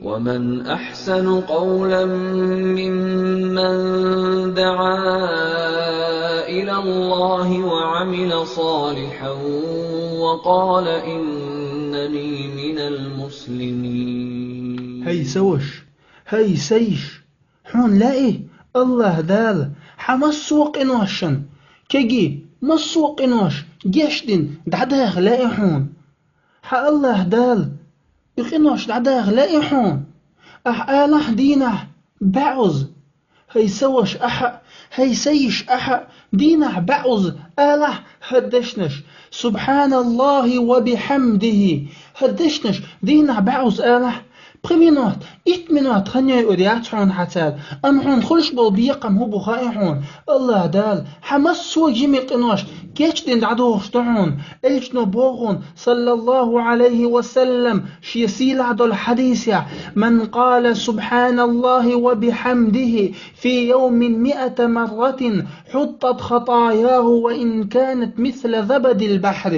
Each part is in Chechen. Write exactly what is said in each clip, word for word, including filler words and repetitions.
ومن أحسن قولا ممن دعا إلى الله وعمل صالحا وقال إنني من المسلمين. Хьей саваш, хьей сайш, хьона лаьий АллахӀ Дала хьа массо а къиношна, кегий массо а къинош гечдина дӀадаха лаьий хьона? Хьа АллахӀ Дала и къинош дӀадаха лаьий хьона? Ахьа алахь дийнахьа бӀозза, хьей саваш ахьа, хьей сайш ахьа, дийнахьа бӀозза алахь хӀара дешнаш: سبحان الله وبحمده. ХӀара дешнаш дийнахьа бӀозза алахь. Пхи минот, итт минот хан йой ур яц хьона хьа цара, амма хьона хуьлуш болу бекхам хӀун бу хаьий хьона? АллахӀ Дала хьа массо а жима къинош гечдина дӀадохуш ду хьона. Элчано боху хьуна, саллаллахӀу Ӏалайхи ва саллам, шен сийлахь долу хьадисехь: من قال سبحان الله وبحمده في يوم مائة مرة حطت خطاياه وإن كانت مثل زبد البحر.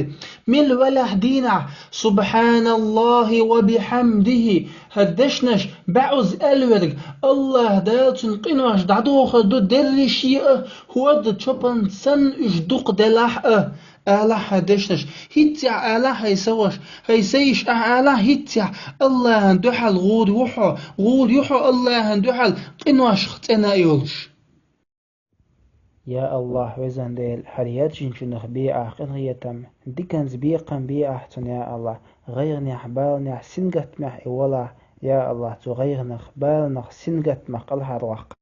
Мила велахь дийнахь سبحان الله وبحمده хӀара дешнаш бӀозза аьлла верг, АллахӀ Дала цуьнан къинош дӀадохур ду дерриш а, хӀордан чопан санна уьш дукха делахь а. Алахь хӀара дешнаш, хӀинццехь алахь, хьей саваш, хьей сайш ахьа алахь хӀинццехь, АллахӀана дуьхьал гӀур ву хьо, гӀур ю хьо АллахӀана дуьхьал къиношах цӀена а йолуш. Я АллахӀ, везан Дела, хӀара яржинчунах бе Ахь къинхетам, диканца бекхам бе Ахь цунна, я АллахӀ, гӀайгӀанехь, баланехь, сингаттамехь и валахь, я АллахӀ, цу гӀайгӀанах, баланах, сингаттамах кӀелхьарваккха.